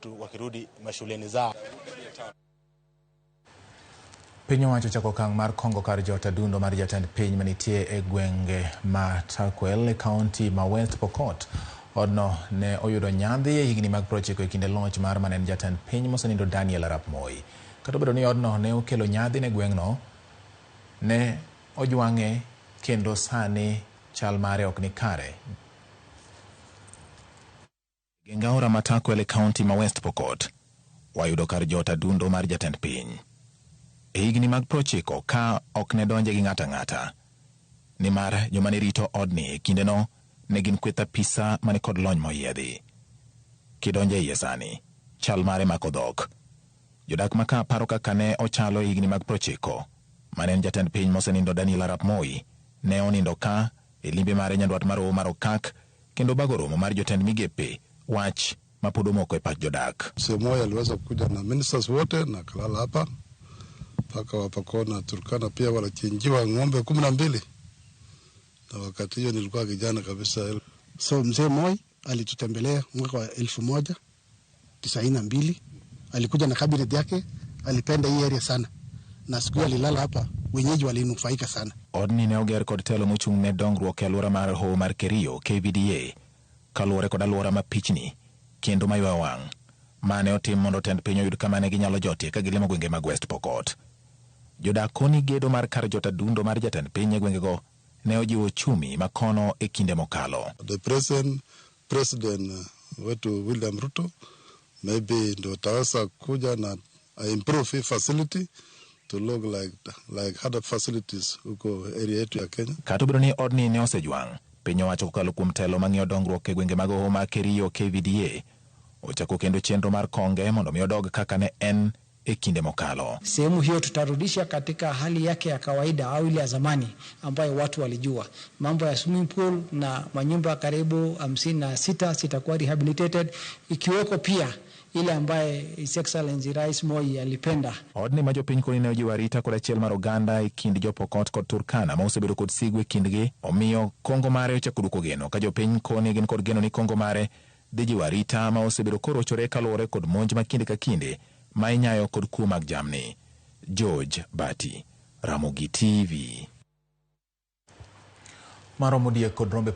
wetu wakirudi mashuleni zao. Piny owacho ochako okang' mar kongo kar jot adundo mar jatend piny manitie e gwenge ma Turkwel e kaunti ma West Pokot. Odno ne oyudo nyadhi e higni mag 90 e kinde loch mar mane en jatend piny mosenindo Daniel Arap Moi. Kata obedo ni odno ne okelo nyadhi ne gweng'no, ne ojwang'e kendo sani chal mare ok ni kare. Geng aora ma Turkwel e kaunti ma West Pokot, wayudo kar jot adundo mar jatend piny. E higni mag 90 ka ok ne donje gi ng'ato ang'ata. Nimar joma ne rito odni e kindeno ne gin kweth apisa mane kod lony moyiedhi. Kidonjo e iye sani, chal mare mako dhok. Jodak ma ka paro kaka ne ochalo e higni mag 90, mane en jatend piny mosenindo Daniel Arap Moi, ne onindo ka e limbe mare nyandwat mar Hoho mar Okak kendo bago romo mar jotend migepe wach ma pod omoko e pach jodak. Mzee Moi aliweza kuja na ministers wote na kalala hapa mpaka Wapokot na Turkana pia walichinjiwa ng'ombe 12 na wakati hiyo nilikuwa kijana kabisa. So mzee Moi alitutembelea mwaka wa 1092, alikuja na cabinet yake, alipenda hii area sana, na siku hiyo alilala hapa, wenyeji walinufaika sana. Odni ne oger kod telo mochung' ne dongruok e alwora mar Hoho mar Kerio KVDA kaluwore kod alwora ma pichni kendo maywayo wang' mane otim mondo tend piny oyud kama ne ginyalo jotie ka gilimo gwenge mag West Pokot. Jodak koni gedo mar kar jot adundo mar jatend piny e gwengego ne ojiwo uchumi ma kono e kinde mokalo. The present president wetu William Ruto maybe ndio ataweza kuja na improve hii facility to look like other facilities huko area yetu ya Kenya. Kata obedo ni odni ne osejwang', piny owacho kokalo kuom telo mang'iyo dongruok e gwenge mag Hoho mar Kerio KVDA ochako kendo chenro mar konge mondo mi odog kaka ne en e kinde mokalo. Sehemu hiyo tutarudisha katika hali yake ya kawaida au ile ya zamani ambayo watu walijua. Mambo ya swimming pool na manyumba karibu 56 zitakuwa rehabilitated, ikiweko pia ile ambaye His Excellency Rais Moi alipenda. Odni ma jopiny koni ne ojiwo arita kod achiel mar oganda e kind jopokot kod Turkana ma osebedo kod sigu e kindgi omiyo kongo mare ochako duoko geno ka jopiny koni gin kod geno ni kongo mare dhi jiwo arita ma osebedo korochore kaluwore kod monj ma kinde ka kinde ma inyayo kod kuo mag jamni. George Bati, Ramogi TV. Maromo diek kod rombe.